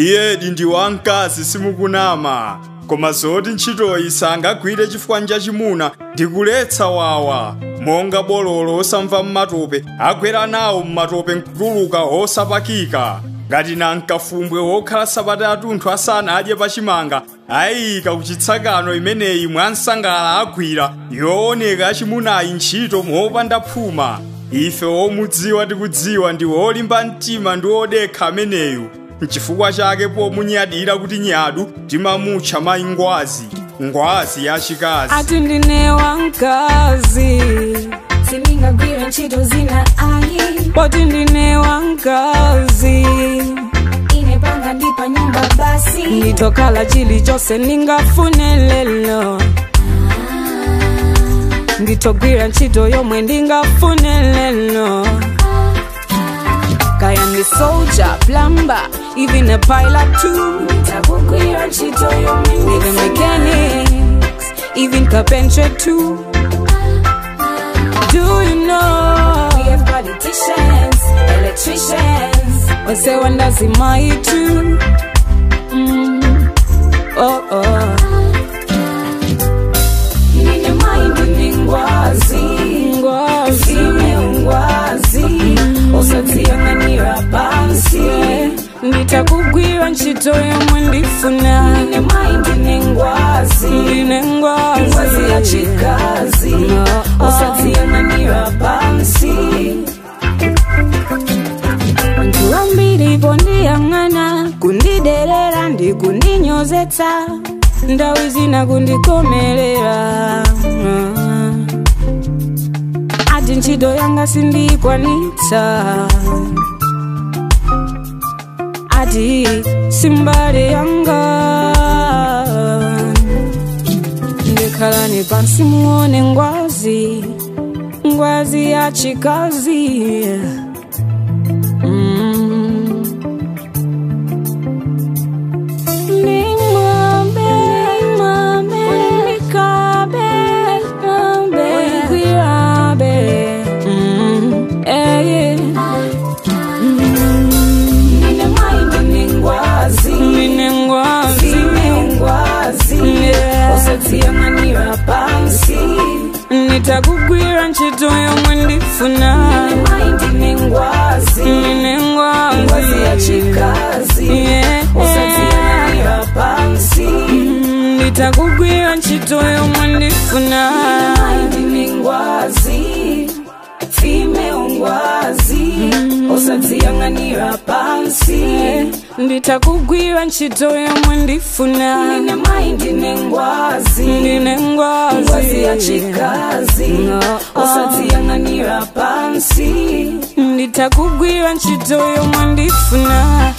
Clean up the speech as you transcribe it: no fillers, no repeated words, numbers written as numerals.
Iyedi ndi wamkazi simukunama. Koma zoti ntchitoyi sangagwire chifukwa nchachimuna ndikuletsa wawa. Monga bololo osamva mmatope agwera nawo mmatope nkutuluka osapakika. Ngati nankafumbwe wokhala sabata atunthu asana adye pachimanga ayika kuchitsakano imeneyi mwansangala agwira yooneka achimunayi ntchito mopanda phuma. Ife omudziwa tikudziwa ndi wolimba mtima ndi wodekha ameneyu. Nchifukwa chake pomunyadira kuti nyadu timamutcha mayi ngwazi, ngwazi yachikazi. Ati ndine wamkazi, sindingagwire ntchito zina ayi. Poti ndine wamkazi, ine panga ndi pa nyumba basi. Nditokhala chilichonse ndingafune lero, nditogwira ntchito yomwe ndingafune lero. Kaya ndi soldier, plumber, even a pilot too. Nditagwira ntchito yomwe Even mechanics, even carpentry too. Do you know we have politicians, electricians, onse wandazimayi too. Oh oh. Ndine mayi ndine ngwazi, Ngwazi. Ndine ngwazi, osadziyang'anira pansi. Nditakugwira ntchito yomwe ndifuna. Ndine mayi ndine ngwazi, Ndine ngwazi. Ngwazi yachikazi, osadziyang'anira pansi. Anthu ambiri pondiyang'ana, kundiderera ndi kundinyozetsa, nthawi zina kundikomerera. Ati ntchito yanga sindikwanitsa, ati simbali yanga. Ndikhalani pansi muone ngwazi, ngwazi yachikazi. Ndine mayi ndine ngwazi, Ndine ngwazi. Ndine ngwazi, osadziyang'anira pansi. Nditakugwira ntchito yomwe ndifuna. Ndine mayi ndine ngwazi, Ndine ngwazi. Ngwazi yachikazi, osadziyang'anira pansi. Nditakugwira ntchito yomwe ndifuna. Mayi ndine ngwazi, female ngwazi, osadziyang'anira pansi. Nditakugwira ntchito yomwe ndifuna. Ndine mayi ndine ngwazi, Ndine ngwazi. Ngwazi yachikazi, osadziyang'anira pansi. Nditakugwira ntchito yomwe ndifuna.